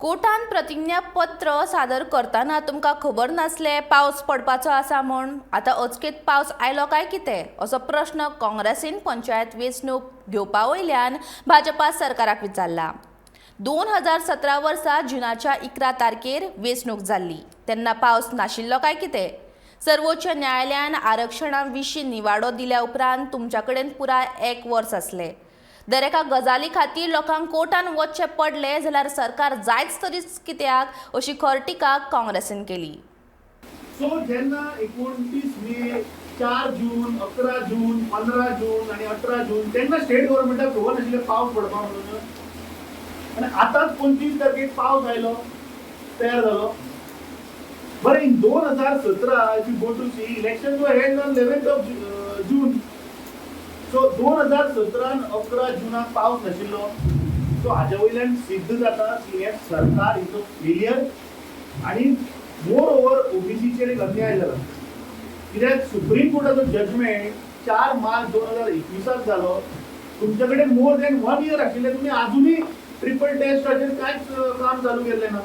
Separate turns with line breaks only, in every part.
कोर्टान प्रतिज्ञापत्र सादर करतना तुमकां खबर नासलें पावस पडपाचो आसा म्हूण? आतां अचकीत पावस आयलो काय कितें, असो प्रश्न काँग्रेसीन पंचायत वेंचणूक घेवपा वयल्यान भाजपा सरकाराक विचारला. 2017 वर्सा जुनाच्या 11 तारखेर वेंचणूक जाल्ली तेन्ना पावस नाशिल्लो काय कितें? सर्वोच्च न्यायालयान आरक्षणा विशीं निवाडो दिल्या उपरांत तुमच्या कडेन पुराय एक वर्स आसलें. दरेका गजाली खातीर लोकांक कोर्टान वचचें पडलें जाल्यार सरकार जायच तरीच कित्याक, अशी खर टिका काँग्रेसीन केली.
सो जेन्ना 29 मे, 4 जून, 11 जून, 15 जून आनी 18 जून तेन्ना स्टेट गव्हर्मेंटाक खबर नाशिल्लें पावस पडपा म्हणून, आनी आतांच 25 तारखेक पावस आयलो, तयार जालो. बरें, in 2017 if you go to see, election were held on 11th of June. So 2017 11 जुनाक पावस नाशिल्लो. सो हाजे वयल्यान सिद्ध जाता की हें सरकार is a failure आनी मोर ओवर ओबीसीचेर एक अन्याय जाला, कित्याक सुप्रीम कोर्टाचो जजमेंट 4 मार्च 2021 जालो. तुमचे कडेन मोर दॅन वन इयर आशिल्लें, तुमी आजुनूय ट्रिपल टेस्टाचेर कांयच काम चालू केल्लें ना.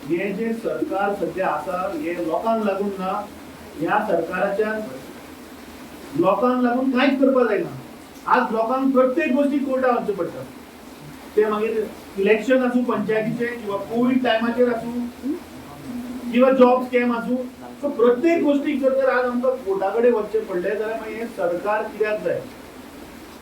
हें जें सरकार सद्या आसा हें लोकांक लागून ना. ह्या सरकाराच्यान लोकांक लागून कांयच करपाक जायना. आज लोकांक प्रत्येक गोश्टी कोर्टात वचचें पडटा, ते मागीर इलेक्शन आसूं पंचायतीचें किंवा कोवीड टायमाचेर आसूं किंवा जॉब स्कॅम आसूं. सो प्रत्येक गोश्टीक जर तर आज आमकां कोर्टा कडेन वचचें पडलें जाल्यार मागीर हें सरकार कित्याक जाय?